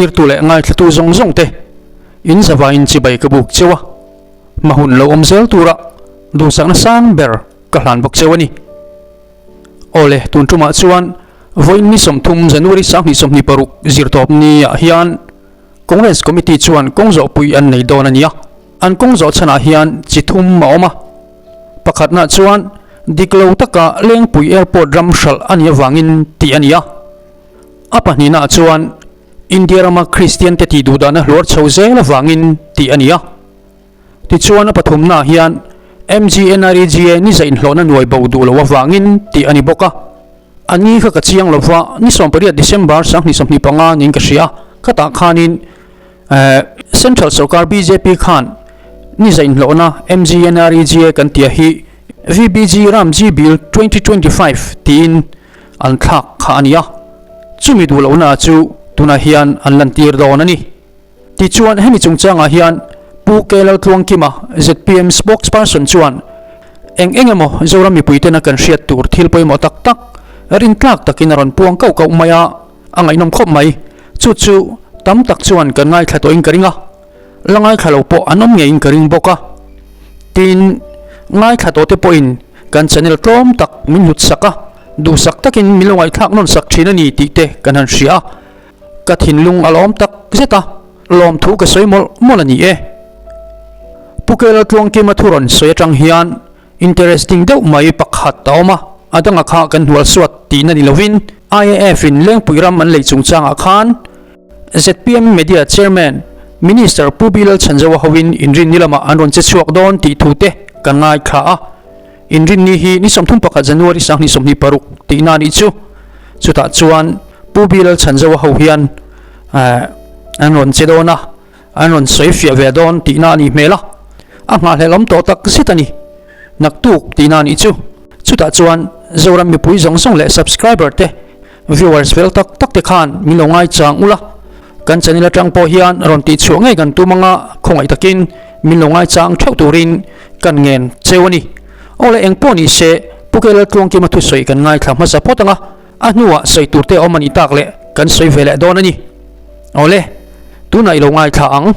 Thlirtu leh ngaithlatu zawng zawng te in zavaiin chibai ka buk cheu a, hma hun lo awm zel tura duhsakna sang ber ka hlan bawk cheu a ni. Awle, tun tumah chuan vawiin ni 30 January 2026 zirtawp ni ah hian Congress Committee chuan kawng zawhpui an nei dawn a ni a, an kawng zawh chhanah hian chi thum a awm a. Pakhatna chuan dik lo taka Lengpui Airport ram hralh a nih avangin tih a ni a. A pahnihnaah chuan India rama Kristian te tih duhdahna hluar chho zel avangin tih a ni a. Tichuan a pathumnaah hian MGNREGA ni zainhlawhna nuai bo duh lo avangin tih a ni bawk a. A ni kha ka chiang lova, ni 18 December 2025 niin ka hria a, khatah khanin Central sorkar bjp khan ni zainhlawhna MGNREGA kan tia hi VBG Ramji Bill 2025 tiin an thlak kha a ni a, chumi duh lohna chu tunah hian an lantir dawn a ni. Tichuan hemi chungchangah hian Pu K Laltluangkima, zpm spokesperson chuan eng eng emaw Zoram mipuitena kan hriat tur thil pawimawh tak tak rintlak takin a rawn puang kauh kauh mai a, a ngaihnawm khawp mai. Chu chu tam tak chuan kan ngaithla tawhin ka ring a, la ngaithla lo pawh an awm ngeiin ka ring bawk a. Tin, ngaithla tawhte pawhin kan channel tlawm tak min hlut sak a, duhsak takin min lo ngaihthlak nawn sak thin a ni tih te kan han hria a. Ka thinlung a lawm tak zet a, lawmthu ka sawi mawlh mawlh a ni e. Pu Kela Tluangkima thu rawn sawi atang hian interesting deuh mai pakhat a awm a, a danga kha kan hnual suat tihna ni lovin IAF in Lengpui ram an lei chungchangah khan zpm Media Chairman Minister Pu Bilal Chhanzoa hoin inrinni lamah an rawn che chhuak dawn tih thu te kan ngaithla a. Inrinni hi ni 31 January 2026 tihna a nih chu. Chutah chuan Pu Bilal Chhanzoa ho hian an rawn che dawn a, an rawn sawi fiah ve dawn tihna a nih hmel a, a nghahhlelh awm tawh tak zet a ni. Naktuk tihna a nih chu. Chutah chuan Zoram mipui zawng zawng leh subscriber te, viewers fel tak tak te khan min lo ngaichang ula, kan channel atang pawh hian rawn tihchhuah ngei kan tum anga khawngaih takin min lo ngaichang theuh turin kan ngen cheu a ni. Awle eng pawh ni se Pu Kela Tluangkima thusawi kan ngaithla hmasa phawt anga a hnuah sawi tur te awm a nih tak leh kan sawi ve leh dawn a ni. Awle tunah i lo ngaithla ang.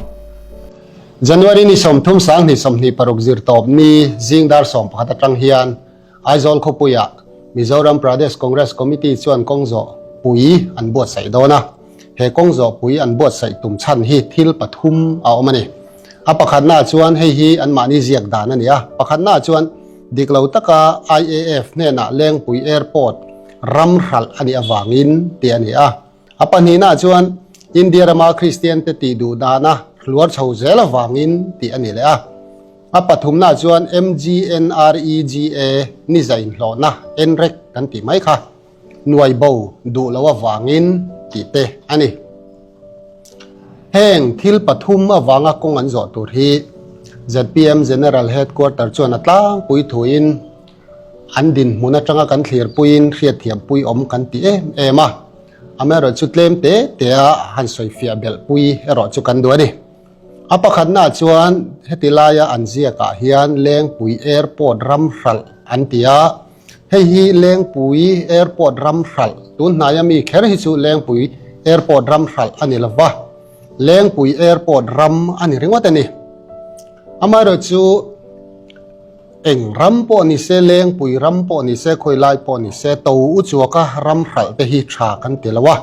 January ni 30 2026 zirtawp ni zing dar 11 atang hian Aizawl khawpuiah Mizoram Pradesh Congress Committee chuan kawng zawh pui an buatsaih dawn a. He kawng zawh pui an buatsaih tum chhan hi thil pathum a awm a ni. A pakhatnaah chuan hei hi anmahni ziak dan a ni a. Pakhatnaah chuan dik lo taka IAF hnenah Lengpui Airport ram hralh a nih avangin tih a ni a. A pahnihnaah chuan India rama Kristian te tih duh dana hluar chho zel avangin tih a ni leh a. A pathumnaah chuan MGNREGA ni zainhlawhna NREG kan tih mai kha nuai bo duh lo avangin tih te a ni. Heng thil pathum avanga kawng an zawh tur hi zpm General Headquarter chuan a tlangpui thuin an dinhmun atanga kan thlirpuiin hriatthiampui awm kan ti em em a, amaherawhchu tlem te tea han sawifiah belhpui erawh chu kan duh a ni. A pakhatnaah chuan heti laia an ziakah hian Lengpui Airport ram hralh an ti a, hei hi Lengpui Airport ram hralh, tun hnaia mi kher hi chu Lengpui Airport ram hralh a ni lova, Lengpui Airport ram a ni ringawt a ni. Amaherawhchu eng ram pawh ni se, Lengpui ram pawh ni se, khawi lai pawh ni se, to u chuaka ram hralh te hi tha kan ti lo a,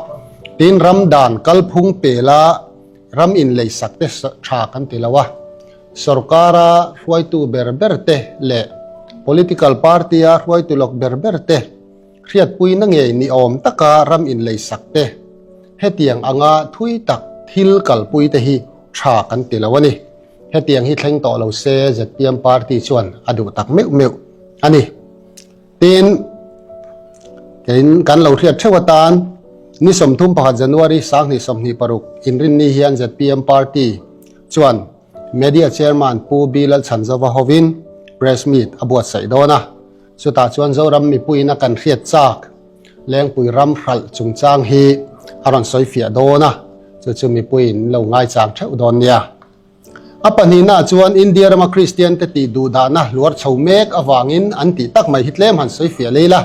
tin ram dan kalphung pela Ram inleisak te tha kan ti lo a, sorkara hruaitu ber ber te leh political party-a hruaitu lawk ber ber te hriatpuina ngei ni awm taka ram inleisak te hetiang anga thui tak thil kalpui te hi tha kan ti lo a ni. Hetiang hi thleng tawh lo se zpm party chuan a duh tak meuh meuh a ni. Tin, keiin kan lo hriat theuh atan ni 31 January 2026 inrinni hian zpm party chuan Media Chairman Pu B Lalchhanzova hovin Press Meet a buatsaih dawn a. Chutah chuan Zoram mipuiin a kan hriat chak Lengpui ram hralh chungchang hi a rawn sawifiah dawn a, chu chu mipuiin lo ngaichang theuh dawn nia. A pahnihnaah chuan India rama Kristian te tih duhdahna hluar chho mek avangin an tih tak mai hi tlem han sawi fiah lei la.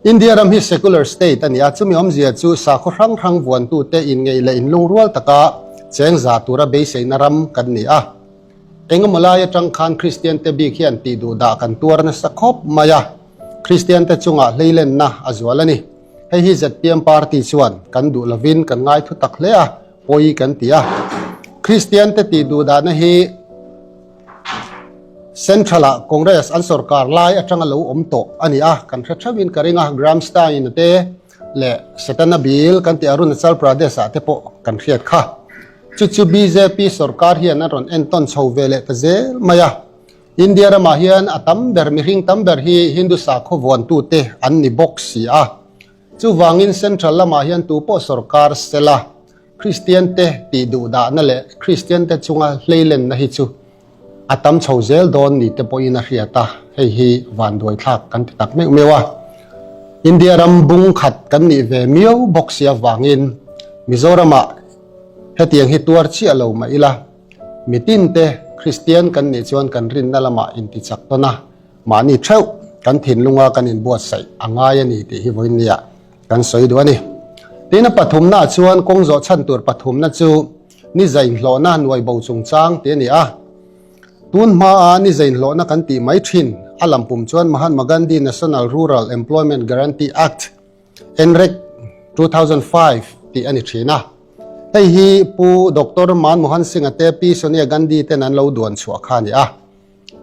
India ram hi secular state a ni a, chumi awmzia chu sakhaw hrang hrang vuantute inngeih leh inlungrual taka cheng za tura beiseina ram kan ni a. Engemaw lai atang khan Kristiante bik hian tih duh dah kan tuar nasa khawp mai a, Kristiante chungah hleilenna a zual a ni. Hei hi zpm party chuan kan duh lovin kan ngai thu tak hle a, pawi kan ti a. Kristiante tih duh dahna hi Central-ah Congress an sorkar lai atanga lo awm tawh a ni a, kan hre theuhin ka ring a, Gramstein-a te leh Setana Bill kan tih Arunachal Pradesh-ah te pawh kan hriat kha. Chu chu bjp sorkar hian an rawn entawn chho ve leh ta zel mai a. India ramah hian a tam ber mihring tam ber hi Hindu sakhaw vuantute an ni bawk si a. Chuvangin Central lamah hian tupawh sorkar sela Kristian te tih duhdahna leh Kristian te chunga hleilenna hi chu a tam chho zel dawn ni te pawhin a hriat a, hei hi vanduaithlak kan ti tak meuh meuh a. India ram bung khat kan nih ve miau bawk si avangin Mizoramah hetiang hi tuar chiah lo mah ila, mitin te Kristian kan nih chuan kan rinna lamah intichak tawn a, mahni theuh kan thinlunga kan inbuatsaih a ngai a ni tih hi vawiinniah Kan sawi duh a ni. Tin, a pathumnaah chuan kawng zawh chhan tur pathumna chu ni zainhlawhna nuai bo chungchang tih a ni a. Tun hmaa ni zainhlawhna kan tih mai thin a lampum chuan Mahatma Gandhi National Rural Employment Guarantee Act, NREG, 2005 tih a ni thin a. Hei hi Pu Doctor Manmohan Singh-a te Pi Sonia Gandhi ten an lo duan chhuah kha a ni a.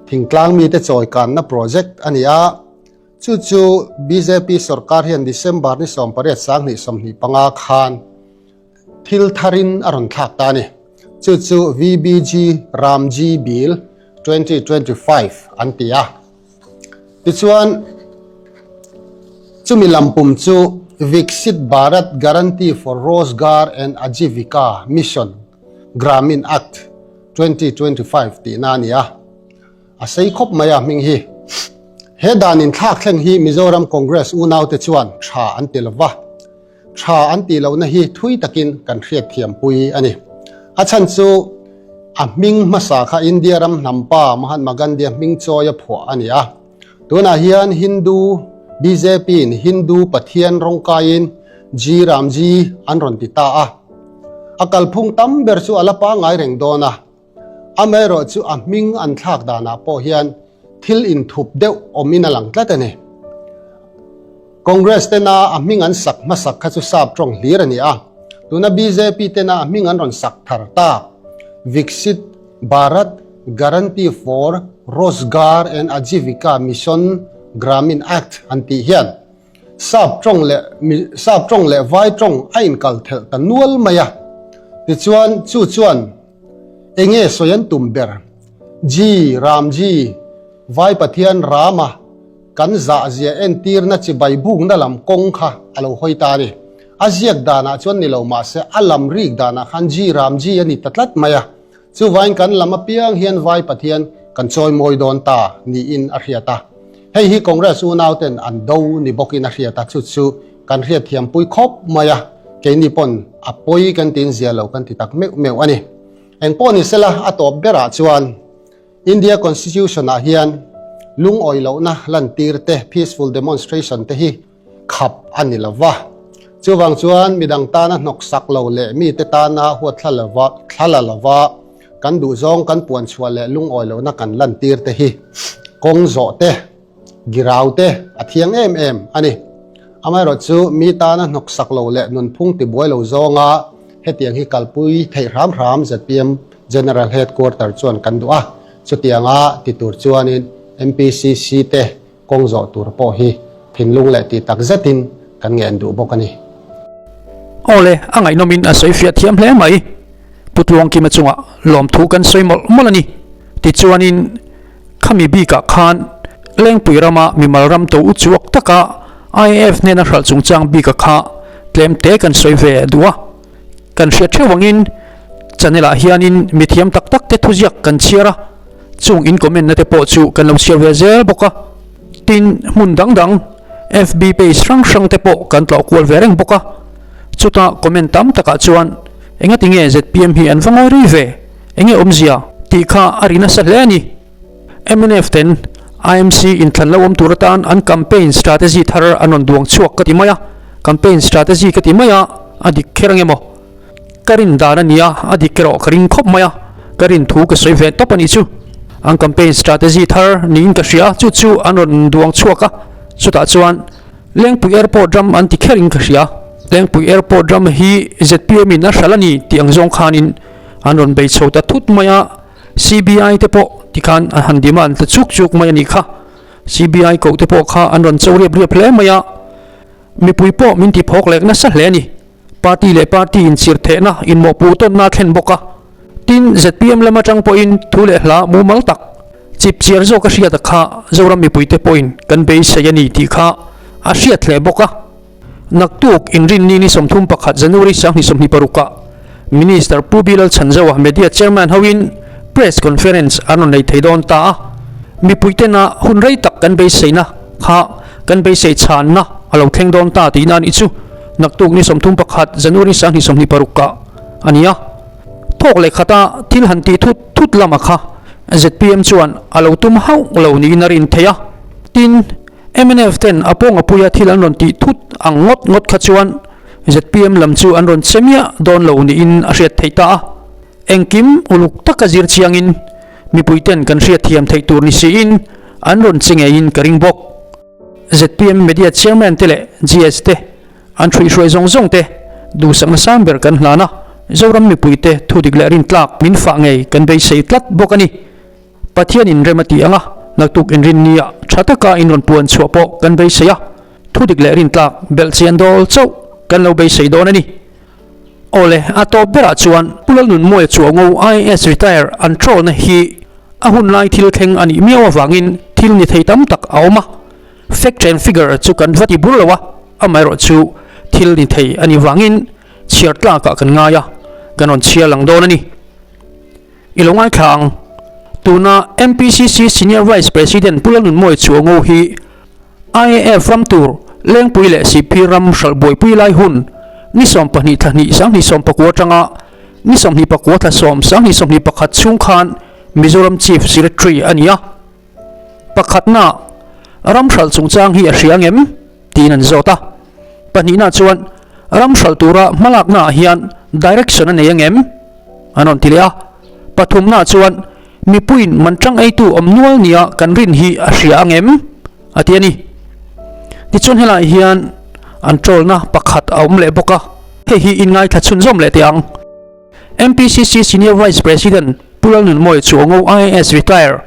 Thingtlang mite chawikanna project a ni a. Chu chu bjp sorkar hian December ni 18 2025 khan thil tharin a rawn thlak ta a ni. Chu chu VBG Ramji Bill 2025 an ti a. Tichuan chumi lampum chu Viksit Bharat Guarantee for Rozgar and Ajeevika Mission Gramin Act 2025 tihna a ni a. A sei khawp mai a hming hi. He dan inthlak thleng hi Mizoram Congress unaute chuan tha an ti lova. Tha an tih lohna hi thui takin kan hriatthiampui a ni. A chhan chu a hming hmasa kha India ram hnampa Mahatma Gandhi-a hming chawi a phuah a ni a. Tunah hian Hindu BJP-in Hindu Pathian rawngkaiin G Ramji an rawn ti ta a. A kalphung tam ber chu a la pangngai reng dawn a. Amaherawh chu a hming an thlak danah pawh hian thil inthup deuh awmin a lang tlat a ni. Congress tena a hming an sak hmasak kha chu sap tawng hlir a ni a, tuna bjp tena a hming an rawn sak thar tak, Viksit Bharat Guarantee for Rozgar and Ajeevika Mission Gramin Act an tih hian Sap tawng leh sap tawng leh vai tawng a inkal thelh ta nual mai a. Tichuan chu chuan enge sawi an tum ber? Ji, Ramji, Vai Pathian Rama kan zah zia entirna chibai bukna lam kawng kha a lo hawi ta a ni. A ziak danah chuan ni lo mahse a lam rik danah khan Ji, Ramji a ni ta tlat mai a. Chuvain kan lam apiang hian Vai Pathian kan chawi mawi dawn ta niin a hriat a. Hei hi Congress unauten an do ni bawkin a hriat a, chu chu kan hriatthiampui khawp mai a, keini pawn a pawi kan tin zia lo kan ti tak meuh meuh a ni. Engpawh ni sela a tawp berah chuan India Constitution ah hian lungawi lohna lantir te, peaceful demonstration te hi khap a ni lo va. Chuvang chuan midang tana hnawksak lo leh mite tana huat thla la lova kan duhzawng kan puan chhuah leh lungawi lohna kan lantir te hi kawng zawh te, girau te a thiang em em a ni. Amaherawh chu mi tana hnawksak lo leh nunphung tibuai lo zawnga hetiang hi kalpui theih hram hram zpm General Headquarter chuan kan duh a. Chutianga ti tur chuanin MPCC te Kawng zawh tur pawh hi thinlung leh tih tak zetin kan ngen duh bawk a ni. Awle, a ngaihnawmin a sawi fiah thiam hle mai. Pu Tluangkima chungah lawmthu kan sawi mawlh mawlh a ni. Tichuanin khami bikah khan Lengpui rama mimal ram to uchuak taka IAF hnena hralh chungchang bika kha tlem te kan sawi ve duh a. Kan hriat theuh angin channel ah hianin mithiam tak tak te thuziak kan chhiar a, chung in comment na te pawh chu kan lo chhiar ve zel bawk a. Tin, hmun dang dang FB page hrang hrang te pawh kan tlawh kual ve reng bawk a. Chuta comment tam takah chuan engati nge zpm hi an va ngawi rei ve, enge awmzia tih kha a ri nasa hle a ni. Mnf ten IMC inthlan lo awm tur atan an campaign strategy thar an rawn duang chhuak ka ti mai a, campaign strategy ka ti mai a, a dik kher ange maw? Ka rin dan a nia, a dik erawh ka ring khawp mai a, ka rin thu ka sawi ve tawp a nih chu. An campaign strategy thar niin ka hria a, chu chu an rawn duang chhuak a, chutah chuan Lengpui Airport ram an ti kherin ka hria. Lengpui Airport ram hi zpm in a hralh a ni tih ang zawng khanin an rawn bei chho ta thut mai a, CBI te pawh tikhan an han dim a, an tla chuk chuk mai a nih kha. CBI koh te pawh kha an rawn cho riap riap hle mai a, mipui pawh min ti phawk lek nasa hle a ni. Party leh party inchirh thehna inmawhpuh tawnna a thlen bawk a. Tin, zpm lam atang pawhin thu leh hla mumal tak chip chiar zawk a hriat a kha Zoram mipuite pawhin kan beisei a ni tih kha a hriat hle bawk a. Naktuk inrinni ni 31 January 2026 ah Minister Pu Bilal Chhanzoa Media Chairman hoin Press Conference an rawn nei thei dawn ta a. Mipuitena hun rei tak kan beiseina kha kan beisei chhanna a lo thleng dawn ta tihna a nih chu. Naktuk ni 31 January 2026 ah a ni a. Thawk leh khata thil han tih thut thut lama kha zpm chuan a lo tum hauh lo niin a rin theih a. Tin, mnf ten a pawng a puia thil an rawn tih thut ang ngawt ngawt kha chuan zpm lam chu an rawn che miah dawn lo niin a hriat theih ta a. Engkim uluk taka zir chiangin mipui ten kan hriat thiam theih tur ni siin an rawn che ngeiin ka ring bawk. Zpm Media Chairman te leh GS te an hruihhruai zawng zawng te duhsakna sang ber kan hlan a, Zoram mipui te thudik leh rintlak min fah ngei kan beisei tlat bawk a ni. Pathian in rem a ti ang a, naktuk inrinnia tha taka in rawn puan chhuah pawh kan beisei a, thudik leh rintlak belhchian dawl chauh kan lo beisei dawn a ni. Awle, a tawp berah chuan Pu Lalnunmawia Chuango IAS retire an troll na hi a hun lai thil thleng a nih miau avangin thil ni thei tam tak a awm a, fact and figure chu kan va ti bur lo a, amaherawh chu thil ni thei a nih vangin chhiar tlakah kan ngai a, kan rawn chhiar lang dawn a ni. I lo ngaithla ang. Tuna MPCC Senior Vice President Pu Lalnunmawia Chuango hi IAF ram tur Lengpui leh Sihphir ram hralh buaipui lai hun ni 12 thla hnih 2019 atanga ni 24 thla 10 2021 chhung khan Mizoram Chief Secretary a ni a. Pakhatna, ram hralh chungchang hi a hria ngem? tiin an zawt a. Pahnihna chuan ram hralh tura hmalaknaah hian direction a nei angem? An rawn ti leh a. Pathumna chuan mipuiin man tang eitu awm nual nia kan rin hi a hria angem? A ti a ni. Tichuan helaiah hian an trollna pakhat a awm leh bawk a, hei hi inngaithla chhunzawm leh teh ang. MPCC Senior Vice President Pu Lalnunmawia Chuango IAS Retire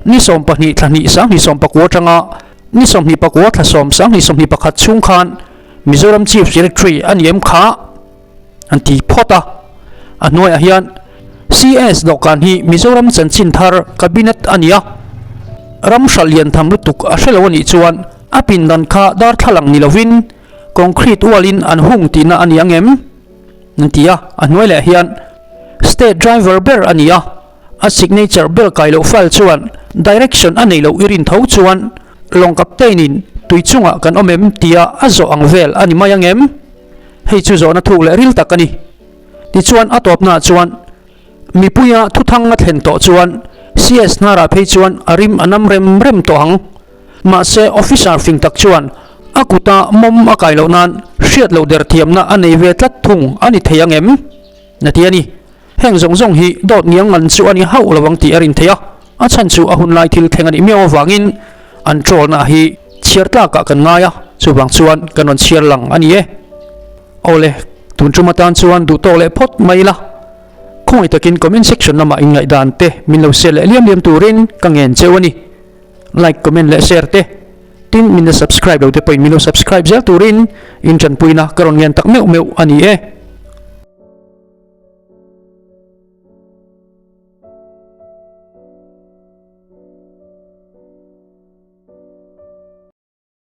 ni 12 thla hnih 2019 atanga ni 24 thla 10 2021 chhung khan Mizoram Chief Secretary a ni em kha an ti phawt a. A hnuaiah hian CS dawhkan hi Mizoram chanchin thar Cabinet a ni a, ram hralh lian tham lutuk a hre lo a nih chuan a pindan kha darthlalang ni lovin concrete wall in an hung tihna a ni ang em? An ti a, a hnuai leh hian state driver ber a ni a, a signature ber kai loh file chuan direction a nei loh i rin tho chuan lawng captain in tui chungah kan awm em tia a zawh ang vel a ni mai ang em? Hei chu zawhna thuk leh ril tak a ni. Tichuan a tawpnaah chuan mipuia thuthang a thlen tawh chuan CS hnarah phei chuan a rim a nam rem rem tawh ang. Mahse officer fing tak chuan a kuta mawm a kai loh nan hriat loh der thiamna a nei ve tlat thung a ni thei ang em? Na ti a ni. Heng zawng zawng hi dawt ngiang ngan chu a ni hauh lo ang tih a rin thei a, a chhan chu a hunlai thil thleng a nih miau avangin an troll-na hi chhiar tlakah kan ngai a, chuvang chuan kan rawn chhiar lang a ni e. Awle, tun tum atan chuan duh tawk leh phawt mai ila. Khawngaih takin comment section lamah inngaihdan te min lo share leh liam liam turin ka ngen cheu a ni. Like, comment leh share te. Tin, min la subscribe lo te pawhin min lo subscribe zel turin in tanpuina ka rawn ngen tak meuh meuh a ni e.